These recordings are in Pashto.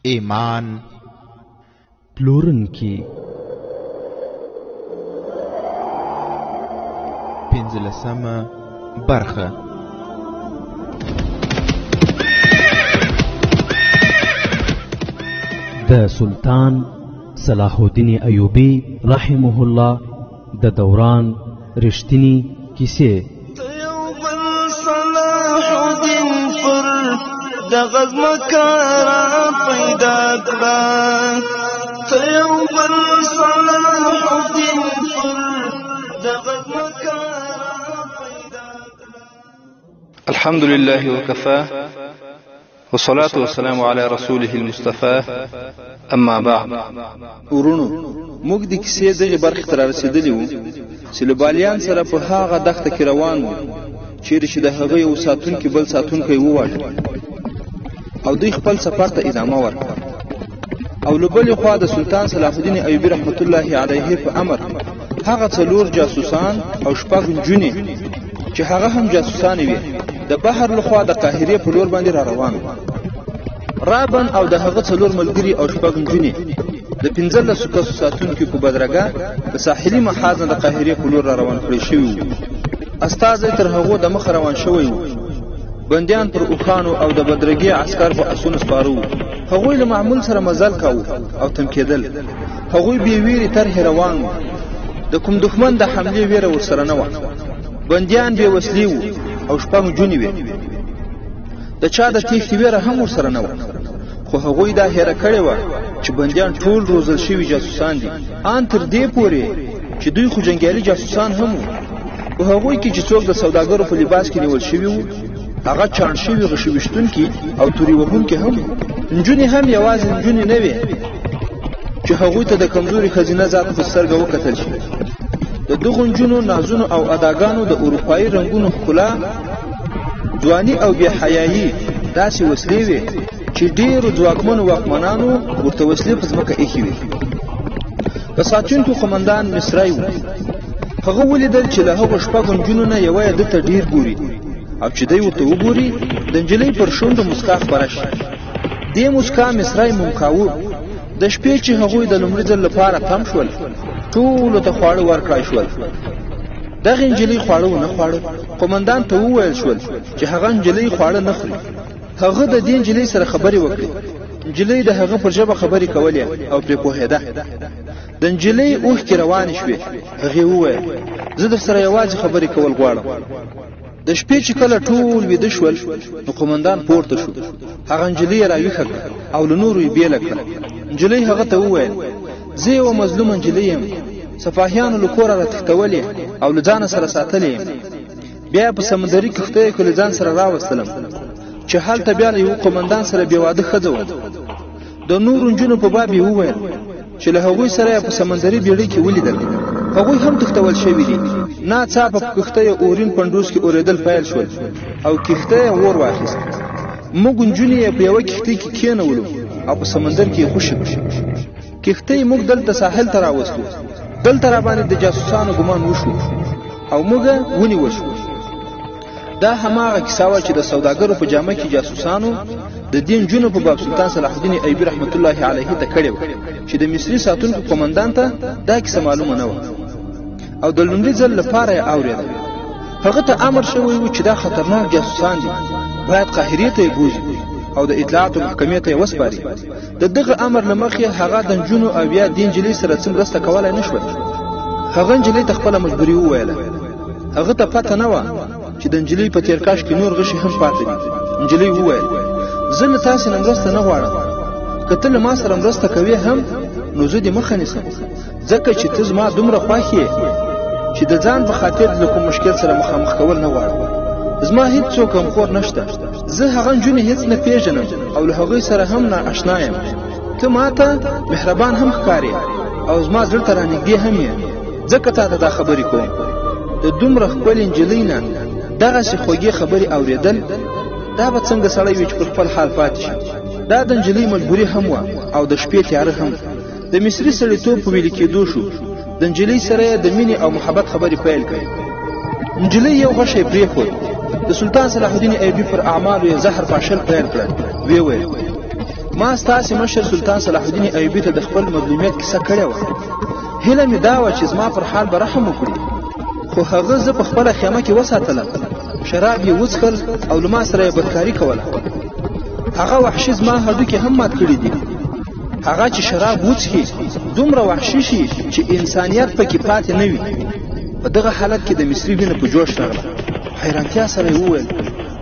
ایمان پلورونکي پنځلسمه برخه. د سلطان صلاح الدین ایوبي رحمه الله د دوران رښتینی کیسې. یو بل صلاح الدین پر دغه ځمکه را پیدا کړه، ته یو بل صلاح الدین پر دغه ځمکه را پیدا کړه. الحمد لله وكفى والصلاة والسلام على رسوله المصطفى أما بعد. ورونو، موږ د کیسې دغې برخې ته رارسېدلي وو چې له بالیان سره په هغه دښته کې روان وو چیرې چې د هغه یو ساتونکي بل ساتونکی وواژه او دوی خپل سفر ته ادامه ورکړه. او له بلې خوا د سلطان صلاح الدین ایوبي رحمت الله علیه په امر هغه څلور جاسوسان او شپږ نجونې چې هغه هم جاسوسانې وې د بحر له خوا د قاهرې په لور باندې را روان وو. رابن او د هغه څلور ملګري او شپږ نجونې د 15 کسو ساتونکيو په بدرګه د ساحلي محاذ نه د قاهرې په لور را روان کړی شوي وو. استازی تر هغو د مخه روان شوی وو. بندیان پر اوښانو او د بدرګې عسکر په اسونو سپاره وو. هغوی له معمول سره مزل کاوه او تم کېدل. هغوی بې ویرې طرحې روان وو. د کوم دښمن د حملې ویره ورسره نه وه. بندیان بې وسلې وو او شپږ نجونې وې. د چا د تېښتې ویره هم ورسره نه وه. خو هغوی دا هېره کړې وه چې بندیان ټول روزل شوي جاسوسان دي، ان تر دې پورې چې دوی خو جنګیالي جاسوسان هم وو. په هغوی کې چې څوک د سوداګرو په لباس کې نیول شوي وو، هغه چاڼ شوي غشي ویشتونکي او توري وهونکي هم وو. نجونې هم یوازې نجونې نه وې چې هغوی ته د کمزوري ښځینه ذات په سترګه وکتل شي. د دغو نجونو نازونو او اداګانو د اروپایي رنګونو ښکلا، ځواني او بې حیایي داسې وسلې وې چې ډېرو ځواکمنو واکمنانو ورته وسلې په ځمکه ایښې وې. د ساتونکو قومندان مصری و. هغه ولیدل چې له هغو شپږو نجونو نه یوه یې ده ته ډېر ګوري او چې دی ورته وګوري د نجلۍ پر شونډو مسکا خپره شي. دې مسکا مصری مومکاوه. د شپې چې هغوی د لومړي ځل لپاره تم شول، ټولو ته خواړه ورکړای شول. دغې نجلۍ خواړه ونه خواړه. قومندان ته وویل شول چې هغه نجلۍ خواړه نه خوري. هغه د دې نجلۍ سره خبرې وکړې. نجلۍ د هغه پر ژبه خبرې کولې او پرې پوهېده. د نجلۍ اوښکې روانې شوې. هغې وویل، زه در سره یوازې خبرې کول غواړم. د شپې چې کله ټول ویده شول نو قومندان پورته شو. هغه نجلۍ یې راویښه کړه او له نورو یې بېله کړه. نجلۍ هغه ته وویل، زه یوه مظلومه نجلۍ یم. سپاهیانو له کوره راتښتولې او له ځانه سره ساتلې یم. بیا په سمندري کښتیو کې له ځان سره راوستلم چې هلته بیا له یوه قومندان سره بې واده ښځه وم. د نورو نجونو په باب یې وویل چې له هغوی سره یې په سمندري بیړۍ کې ولیدل. هغوی هم تښتول شوي دي. ناڅاپه په کښتیو اورین پنډوس کې اورېدل پیل شول او کښتۍ یې اور واخیست. موږ نجونې یې په یوه کښتۍ کې کښېنولو او په سمندر کې یې خوشې کړو. کښتۍ موږ دلته ساحل ته راوستو. دلته راباندې د جاسوسانو ګمان وشو او موږ ونیول شو. دا هماغه کیسه وه چې د سوداګرو په جامه کې جاسوسانو د دې نجونو په باب سلطان صلاح الدین ایوبي رحمت الله علیه ته کړې وه چې د مصري ساتونکو قومندان ته دا کیسه معلومه نه وه او د لومړي ځل لپاره یې اورېده. هغه ته امر شوی و چې دا خطرناک جاسوسان دي، باید قاهرې ته یې بوځي او د اطلاعاتو محکمې ته یې وسپاري. د دغه امر له مخې هغه د نجونو او یا دې نجلۍ سره څه مرسته کولای نه شول. هغه نجلۍ ته خپله مجبوري وویله. هغه ته پته نه وه چې د نجلۍ په تیرکش کې نور غشي هم پاتې دي. نجلۍ وویل، زه له تاسې نه مرسته نه غواړم. که ته له ما سره مرسته کوې هم نو زه دې مخه نیسم، ځکه چې ته زما دومره خوښ یې چې د ځان په خاطر له کوم مشکل سره مخامخ کول نه غواړم. زما هیڅ څوک غمخور نشته. زه هغه نجونې هیڅ نه پیژنم او له هغوی سره هم نا اشنا یم. ته ما ته مهربان هم ښکارې او زما زړه ته رانږدې هم یې، ځکه تا ته دا خبرې کوم. د دومره ښکلې نجلۍ نه دغسې خوږې خبرې اورېدل، دا به څنګه سړی وي چې پر خپل حال پاتې شي؟ دا د نجلۍ مجبوري هم وه او د شپې تیاره هم. د مصري سړیتوب په ویلي کېدو شو. د نجلۍ سره یې د مینې او محبت خبرې پیل کړې. نجلۍ یو غشی پرېښود. د سلطان صلاح الدین ایوبي پر اعمالو یې زهر پاشل پیل کړل. ویې ویل، ما ستاسې مشر سلطان صلاح الدین ایوبي ته د خپل مظلومیت کیسه کړې وه. هیله مې دا وه چې زما پر حال به رحم وکړي، خو هغه زه په خپله خیمه کې وساتلم، شراب یې وڅښل او له ما سره یې بدکاري کوله. هغه وحشي زما هډوکي هم مات کړي دي. هغه چې شراب وڅښي دومره وحشي شي چې انسانیت پکې پاتې نه وي. په دغه حالت کې د مصري وینه په جوش راغله. حیرانتیا سره یې وویل: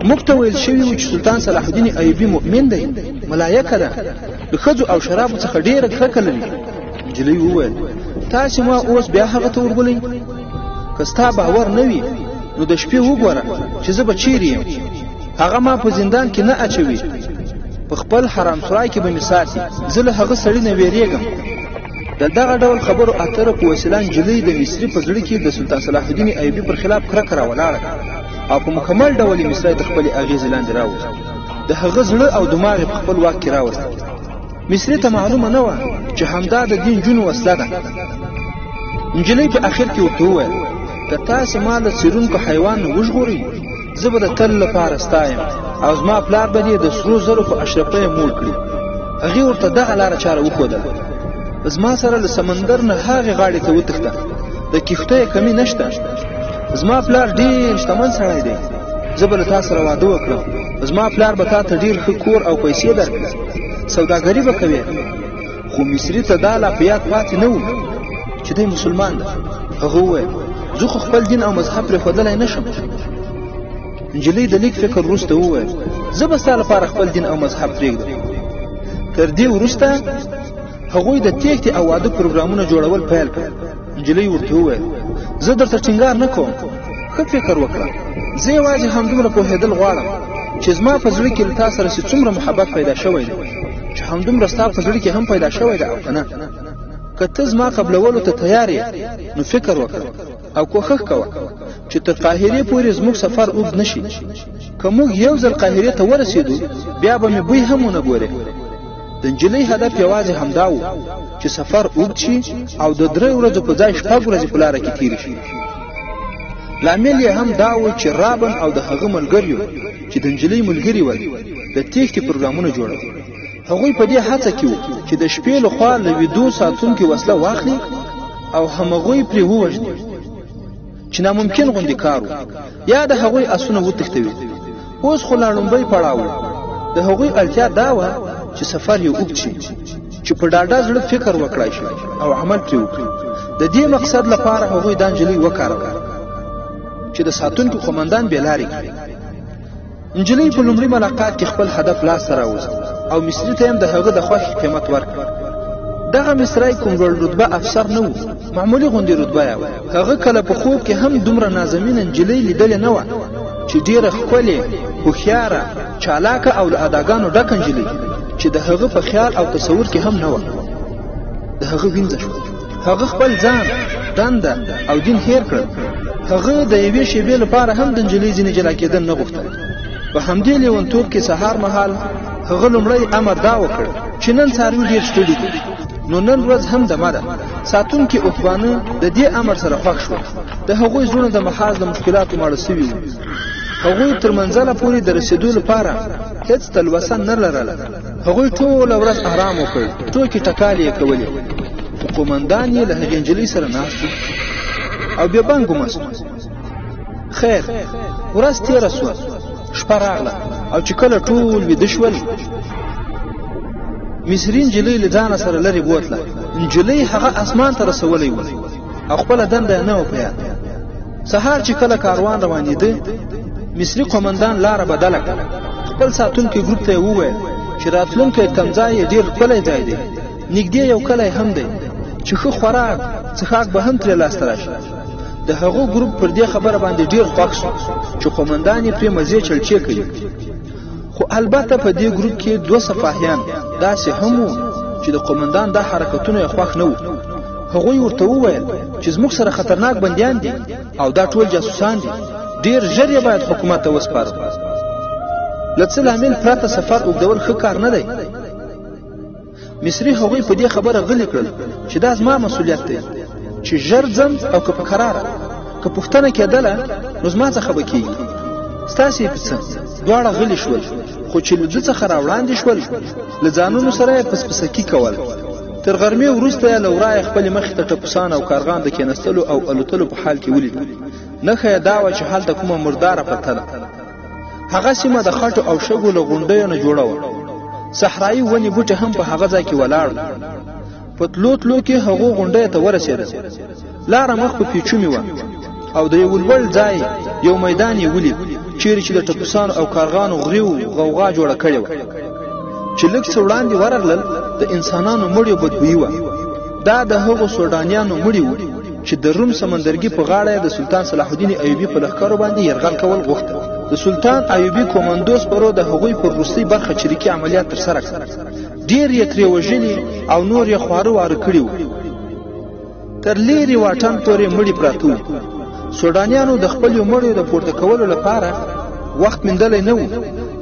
موږ ته ویل شوي وو چې سلطان صلاح الدین ایوبي مؤمن دی، ملایکه ده، له ښځو او شرابو څخه ډېره کرکه لري. نجلۍ وویل: تاسې ما اوس بیا هغه ته وربولئ؟ که ستا باور نه وي نو د شپې وګوره چې زه به چیرې یم. هغه ما په زندان کې نه اچوي، په خپل حرام سرای کې به مې ساتي. زه له هغه سړي نه ویرېږم. د دغه ډول خبرو اترو په وسیله نجلۍ د مصري په زړه کې د سلطان صلاح الدین ایوبي پر خلاف کرکه راولاړه او په مکمل ډول یې مصری تر خپلې اغېزې لاندې راوست. د هغه زړه او دماغ یې په خپل واک کې راوست. مصري ته معلومه نه وه چې همدا د دې نجونو وسله ده. نجلۍ په اخر کې ورته وویل: که تاسې ما له څیرونکو حیوان نه وژغورئ، زه به د تل لپاره ستا یم او زما پلار به دې د سرو زرو په اشرفیو موړ کړي. هغې ورته دغه لاره چاره وښودله: زما سره له سمندر نه هغې غاړې ته وتښته، د کښتیو کمي نشته. زما پلار ډېر شتمن سړی دی، زه به له تا سره واده وکړم. زما پلار به تا ته ډېر ښه کور او پیسې درکړي، سوداګري به کوې. خو مصري ته دا لا په یاد پاتې نه و چې دی مسلمان دی. هغه وویل: زه خو خپل دین او مذهب پرېښودلی نه شم. نجلۍ د لیک فکر وروسته وویل: زه به ستا لپاره خپل دین او مذهب پرېږدم. تر دې وروسته هغوی د تېښتې او واده پروګرامونه جوړول پیل کړل. نجلۍ ورته وویل: زه درته ټینګار نه کوم، ښه فکر وکړه. زه یوازې همدومره پوهېدل غواړم چې زما په زړه کې له تا سره چې څومره محبت پیدا شوی دی، چې همدومره ستا په زړه کې هم پیدا شوی دی او که نه. که ته زما قبلولو ته تیار یې نو فکر وکړه او کوښښ کوه چې تر قاهرې پورې زموږ سفر اوږد نه شي. که موږ یو ځل قاهرې ته ورسېدو بیا به مې بوی هم ونه ګورې. د نجلۍ هدف یوازې همدا و چې سفر اوږد شي او د درې ورځو په ځای شپږ ورځې په لاره کې تېرې شي. لامل یې هم دا و چې رابن او د هغه ملګریو چې د نجلۍ ملګري ول د تېښتې پروګرامونه جوړول. هغوی په دې هڅه کې وو چې د شپې له خوا له ویدو ساتونکي وسله واخلي او همغوی پرې ووژني، چې ناممکن غوندې کار و، یا د هغوی اسونه وتښتوي. اوس خو لا ړومبی پړاو و. د هغوی اړتیا دا وه چې سفر یې اوږد شي، چې په ډاډه زړه فکر وکړای شي او عمل پرې وکړي. د دې مقصد لپاره هغوی دا نجلۍ وکاروله چې د ساتونکو قومندان بې لارې کړي. نجلۍ په لومړي ملاقات کې خپل هدف لاسته راوست او مصري ته هم د هغه د خوښې قیمت ورکړ. دغه مصری کوم لوړ رتبه افسر نه و، معمولي غوندې رتبه یې وه. هغه کله په خوب کې هم دومره نازمینه نجلۍ لیدلې نه وه چې ډېره ښکلې، هوښیاره، چالاکه او له اداګانو ډکه نجلۍ چې د هغه په خیال او تصور کې هم نه وه. د هغه وینځه شوه. هغه خپل ځان، دنده او دین هېر کړل. هغه د یوې شېبې لپاره هم د نجلۍ ځینې جلا کېدل نه غوښتل. په همدې لیونتوب کې سهار مهال هغه لومړی امر دا وکړ چې نن څاروي ډېر ستړي دي، نو نن ورځ هم دمه ده. ساتونکي اوښبانه د دې امر سره خوښ شول. د هغوی زړونه د محاذ له مشکلاتو ماړه سوي وو. هغوی تر منزله پورې د رسېدو لپاره هېڅ تلوسه نه لرله. هغوی ټوله ورځ آرام وکړ، ټوکې ټکالې یې کولې، خو قومندان یې له هغې نجلۍ سره ناست و او بې بنګو مست. خیر، ورځ تېره سوه، شپه راغله او چې کله ټول ویده شول، مصري نجلۍ له ځانه سره لرې بوتله. نجلۍ هغه اسمان ته رسولی و او خپله دنده یې نه وه په یاد. سهار چې کله کاروان روانېده، مصري قومندان لاره بدله کړه. خپل ساتونکي ګروپ ته یې وویل چې راتلونکی تمځای یې ډېر ښکلی ځای دی، نږدې یو کلی هم دی چې ښه خوراک څښاک به هم ترې لاسته راشي. د هغو ګروپ پر دې خبره باندې ډېر خوښ شو چې قومندان یې پرې مزې چلچې کوي. خو البته په دې ګروپ کې دوه سپاهیان داسې هم وو چې د قومندان دا حرکتونه یې خوښ نه وو. هغوی ورته وویل چې زموږ سره خطرناک بندیان دي او دا ټول جاسوسان دي، ډېر ژر یې باید حکومت ته وسپارو. له څه لامل پرته سفر اوږدول ښه کار نه دی. مصري هغوی په دې خبره غلي کړل چې دا زما مسولیت دی چې ژر ځم او که په کراره، که پوښتنه کېدله نو زما څخه به کېږي. ستاسې یې په څه؟ دواړه غلي شول، خو چې له ده څخه راوړاندې شول، له ځانونو سره یې پسپسکي کول. تر غرمې وروسته یې له ورایه خپلې مخې ته ټپوسان او کارغان د کېناستلو او الوتلو په حال کې ولیدل. نښه یې دا وه چې هلته کومه مرداره پرته ده. هغه سیمه د خټو او شګو له غونډیو نه جوړه وه. صحرایي ونې بوټي هم په هغه ځای کې ولاړ وو. په تلو تلو کې هغو غونډیو ته ورسېدل. لاره مخ په پیچومي وه او د یو لوړ ځای یو میدان یې ولید، چیرې چې د ټپوسانو او کارغانو غریو غوغا جوړه کړې وه. چې لږ څه وړاندې ورغلل، د انسانانو مړیو بدبویي وه. دا د هغو سوډانیانو مړي وو چې د روم سمندرګي په غاړه یې د سلطان صلاح الدین ایوبي په لښکرو باندې یرغل کول غوښتل. د سلطان ایوبي کومندو سپرو د هغوی پر وروستۍ برخه چریکي عملیات ترسره کړل. ډېر یې ترې وژلي او نور یې خواره واره کړي وو. تر لیرې واټن پورې مړي پراته وو. سوډانیانو د خپلو مړیو د پورته کولو لپاره وخت میندلی نه و.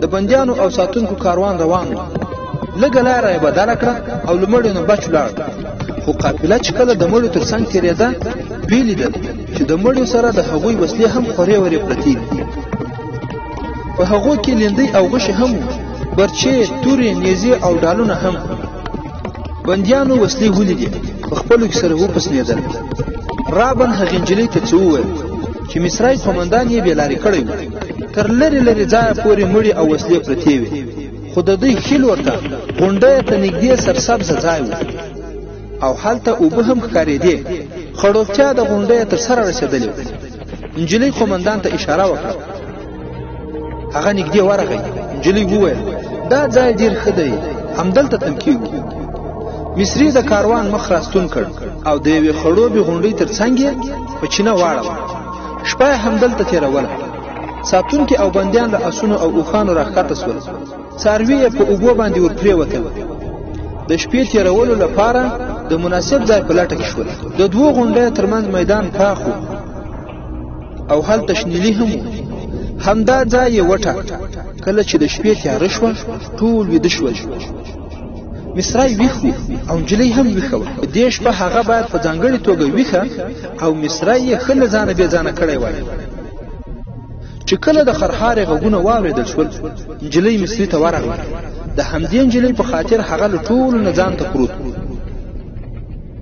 د بندیانو او ساتونکو کاروان روان و. لږه لاره یې بدله کړه او له مړیو نه بچ ولاړ. خو قافله چې کله د مړیو تر څنګ تېرېده، ویې لیدل چې د مړیو سره د هغوی وسلې هم خورې ورې پرتې دي. په هغو کې لیندۍ او غشي هم وو، برچې، تورې، نیزې او ډالونه هم. بندیانو وسلې ولیدې، په خپلو کې سره وپسنېدل. رابن هغې نجلۍ ته څه وویل چې مصری قومندان یې بې لارې کړی و. تر لرې لرې ځایه پورې مړي او وسلې پرتې وې، خو د دوی ښي لور ته غونډیو ته نږدې سرسبزه ځای و او هلته اوبه هم ښکارېدې. خړوبتیا د غونډیو تر سره رسېدلې وه. نجلۍ قومندان ته اشاره وکړه. هغه نږدې ورغی. نجلۍ وویل، دا ځای ډېر ښه دی، همدلته تم کېږو. مصري د کاروان مخ راستون کړ او د یوې خړوبې غونډۍ تر څنګ یې په چینه واړوه. شپه یې همدلته تېروله. ساتونکي او بندیان له اسونو او اوښانو راښکته شول. څاروي یې په اوبو باندې ورپرېوتل. د شپې تېرولو لپاره د مناسب ځای په لټه کې شول. د دوو غونډیو ترمنځ میدان پاخ و او هلته شنیلي هم و. همدا ځای یې وټاکه. کله چې د شپې تیاره شوه، ټول ویده شول. مصری ویښ و او نجلۍ هم ویښه وه. په دې شپه هغه باید په ځانګړې توګه ویښه او مصری یې ښه له ځانه بې ځانه کړی وای. چې کله د خرهارې غږونه واورېدل شول، نجلۍ مصري ته ورغله. د همدې نجلۍ په خاطر هغه له ټولو نه ځان ته پروت و.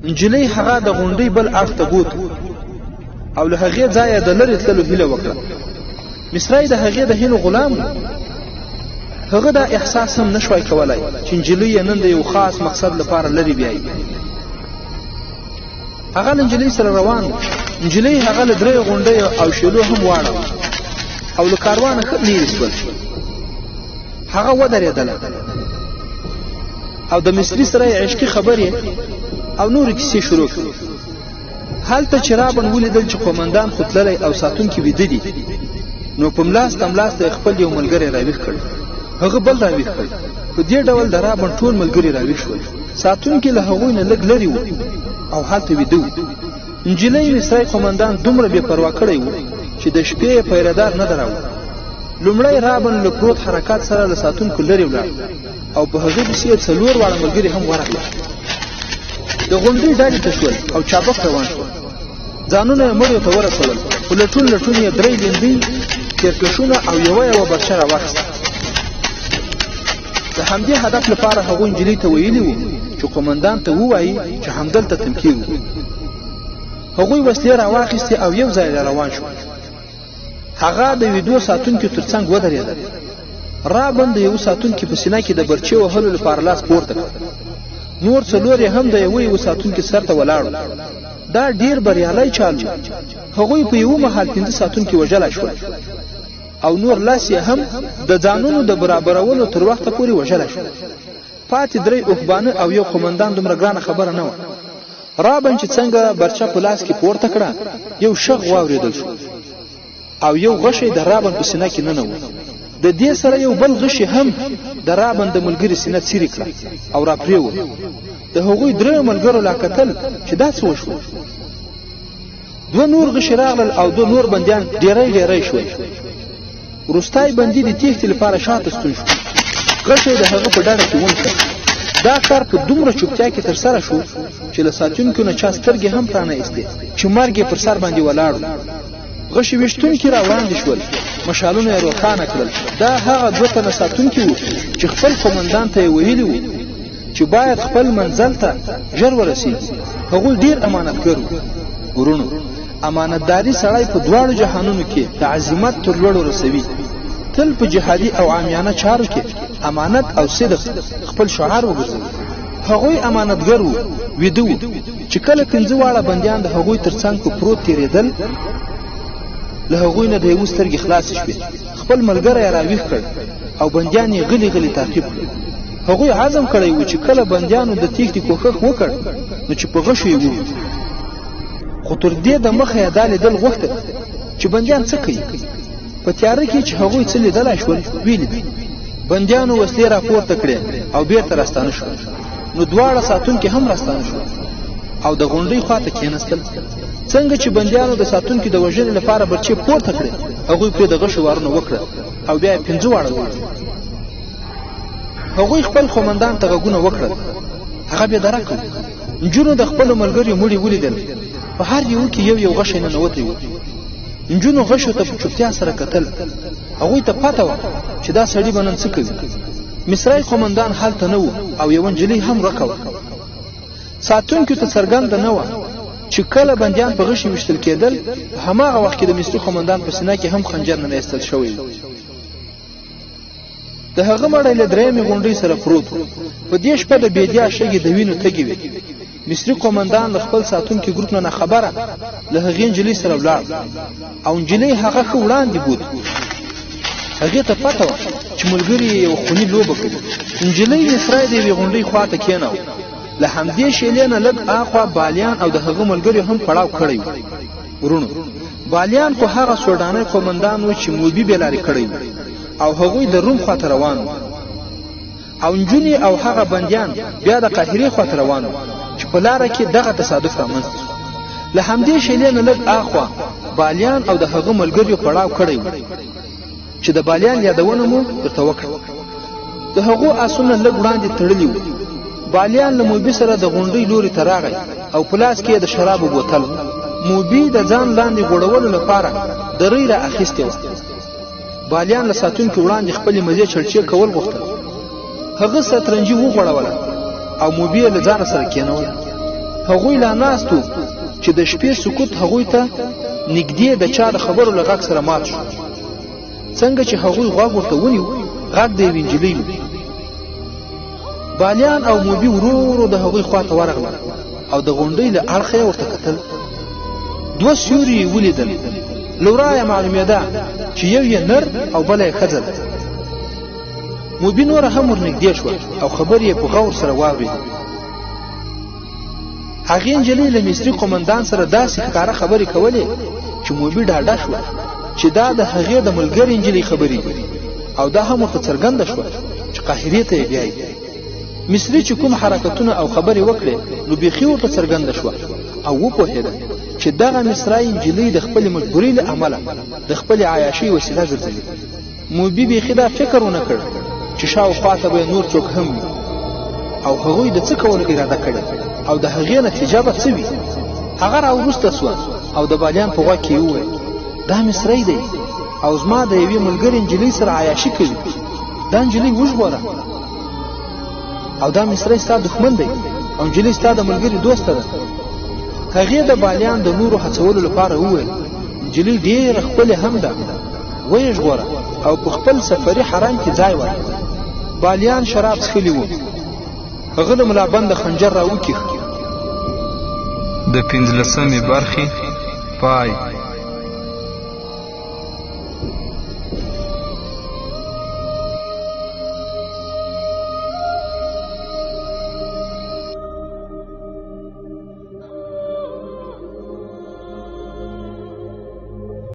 نجلۍ هغه د غونډۍ بل اړخ ته بوت او له هغې ځایه د لرې تللو هیله وکړه. مصری د هغې د هیلو غلام و. هغه دا احساس هم نشوای کولای چې نجلۍ یې نن د یو خاص مقصد لپاره لرې بیایي. هغه له نجلۍ سره روان و. نجلۍ هغه له دریو غونډیو او شیلو هم واړوه او له کاروانه ښه لیرې شول. هغه ودرېدله او د مصري سره یې عشقي خبرې او نورې کیسې شروع کړې. هلته چې رابن ولیدل چې قومندان خو تللی او ساتونکي ویده دي، نو په ملاسته ملاسته یې خپل یو ملګری راویښ کړ. هغه بل راویښ کړ. په دې ډول د رابن ټول ملګري راویښ شول. ساتونکي له هغوی نه لږ لرې وو او هلته ویده وو. نجلۍ مصری قومندان دومره بې پروا کړی و چې د شپې یې پیرهدار نه دراوه. لومړی رابن له پروت حرکت سره له ساتونکو لرې ولاړ او په هغه پسې یې څلور واړه ملګري هم ورغلل. د غونډۍ ډډې ته شول او چابک روان شول. ځانونه یې مړیو ته ورسول، خو لټون لټون یې درې لیندۍ، تیرکشونه او یوه یوه برچه راواخیسته. د همدې هدف لپاره هغوی نجلۍ ته ویلي وو چې قومندان ته ووایي چې همدلته تم کېږو. هغوی وسلې راواخیستې او یو ځای روان شول. هغه د ویدو ساتونکي تر څنګ ودرېده. رابن د یوه ساتونکي په سینه کې د برچې وهلو لپاره لاس پورته کړ. نور څلور یې هم د یوه یوه ساتونکي سر ته ولاړ وو. دا ډېر بریالی چال و. هغوی په یوه مهال پنځه ساتونکي وژلای شول او نور لس یې هم د ځانونو د برابرولو تر وخته پورې وژلای شول. پاتې درې اوښبانه او یو قومندان دومره ګرانه خبره نه وه. رابن چې څنګه برچه په لاس کې پورته کړه، یو شغ واورېدل شو او یو غشی د رابن په سینه کې ننوت. د دې سره یو بل غشي هم د رابن د ملګري سینه څیرې کړه او راپرېوت. د هغوی دریو ملګرو لا کتل چې دا څه وشول. دوه نور غشي راغلل او دوه نور بندیان ډیری ډیری شول. وروستی بندي د تېښتې لپاره شاته ستون شو. غشی د هغه په ډډه کې ونښت. دا کار په دومره چوپتیا کې ترسره شو چې له ساتونکو نه چا سترګې هم پرانه ایستې چې مرګ یې پر سر باندې ولاړ و. غشي ویشتونکي را وړاندې شول. مشالونه یې روښانه کړل. دا هغه دوه تنه ساتونکي وو چې خپل قومندان ته یې ویلي وو چې باید خپل منزل ته ژر ورسیږي. هغوی ډېر امانتګر وو. وروڼو، امانتداري سړی په دواړو جهانونو کې د عظمت تر لوړو رسوي. تل په جهادي او عامیانه چارو کې امانت او صدق خپل شعار وګرځوي. هغوی امانتګر وو، ویده وو چې کله پنځه واړه بندیان د هغوی تر څنګ په پروت تېرېدل، له هغوی نه د یوه سترګې خلاصې شوې. خپل ملګری یې راویښ کړ او بندیان یې غلي غلي تعقیب کړل. هغوی عزم کړی و چې کله بندیانو د تېښتې کوښښ وکړ نو چې په غشو یې ووهي، خو تر دې د مخه یې دا لیدل غوښتل چې بندیان څه کوي. په تیاره کې چې هغوی څه لیدلای شول ویې لیدل. بندیانو وسلې راپورته کړې او بیرته راستانه شول. نو دواړه ساتونکي هم راستانه شول او د غونډۍ خواته کېناستل. څنګه چې بندیانو د ساتونکي د وژنې لپاره برچې پورته کړې، هغوی پرې د غشو وارونه وکړل او بیا یې پنځه واړه ووژل. هغوی خپل قومندان ته غږونه وکړل، هغه بې درکه و. نجونو د خپلو ملګریو مړي ولیدل، په هر یوه کې یو یو غشی ننوتی و. نجونو غشو ته په چوپتیا سره کتل. هغوی ته پته وه چې دا سړي به نن څه کوي. مصری قومندان هلته نه و او یوه نجلۍ هم ورکه وه. ساتونکیو ته څرګنده نه وه چې کله بندیان په غشي ویشتل کېدل، په هماغه وخت کې د مصري قومندان په سینه کې هم خنجر ننه ایستل شوی و. د هغه مړی له درېیمې غونډۍ سره پروت و. په دې شپه د بېدیا شګې د وینو تږې وې. مصري قومندان له خپل ساتونکي ګروپ نه ناخبره له هغې نجلۍ سره ولاړ او نجلۍ هغه ښه وړاندې بوت. هغې ته پته وه چې ملګري یې یوه خوني لوبه کوي. نجلۍ مصری د یوې غونډۍ خواته کښېناوه. له همدې شېلې نه لږ آخوا بالیان او د هغه ملګریو هم پړاو کړی و. وروڼو، بالیان خو هغه سوډانی قومندان و چې موبي بې لارې کړی و او هغوی د روم خواته روان وو او نجونې او هغه بندیان بیا د قاهرې خواته روان وو چې په لاره کې دغه تصادف رامنځته شو. له همدې شیلې نه لږ آخوا بالیان او د هغه ملګریو پړاو کړی و چې د بالیان یادونه مو درته وکړه. د هغو آسونه لږ وړاندې تړلي وو. بالیان له موبي سره د غونډۍ لوري ته راغی او په لاس کې یې د شرابو بوتل و. موبي د ځان لاندې غوړولو لپاره درۍ را اخیستې وه. بالیان له ساتونکي وړاندې خپلې مزې چړچې کول غوښتل. هغه سترنجي وغوړوله او موبي یې له ځانه سره کېنوله. هغوی لا ناست وو چې د شپې سکوت هغوی ته نږدې د چا د خبرو له غږ سره مات شو. څنګه چې هغوی غوږ ورته ونیو، غږ د یوې نجلۍ و. بالیان او موبي ورو ورو د هغوی خواته ورغلل او د غونډۍ له اړخه یې ورته کتل. دوه سیوري یې ولیدل. له ورایه معلومېده چې یو یې نر او بله یې ښځه ده. موبي نوره هم ورنږدې شوه او خبرې یې په غور سره واورېدې. هغې نجلۍ له مصري قومندان سره داسې ښکاره خبرې کولې چې موبي ډاډه شوه چې دا د هغې د ملګرې نجلۍ خبرې دي او دا هم ورته څرګنده شوه چې قاهرې ته یې بیایي. مصري چې کوم حرکتونه او خبرې وکړې نو بیخي ورته څرګنده شوه او وپوهېده چې دغه مصري نجلۍ د خپلې مجبورۍ له امله د خپلې عیاشۍ وسیله ګرځوي. موبي بیخي دا فکر ونه کړ چې شاوخوا ته به یې نور څوک هم وي او هغوی د څه کولو اراده کړې او د هغې نتیجه به څه وي. هغه را وروسته سوه او د بالیان په غوږ کې یې وویل، دا مصری دی او زما د یوې ملګرې نجلۍ سره عیاشي کوي. دا نجلۍ وژغوره او دا مصری ستا دښمن دی او نجلۍ ستا د ملګري دوسته ده. هغې د بالیان د نورو هڅولو لپاره وویل، نجلۍ ډېره ښکلې هم ده، ویې ژغوره او په خپل سفري حرم کې ځای ورکړه. بالیان شراب څښلي وو. هغه له ملابنده خنجر راوکیښ. د پنځلسمې برخې پای.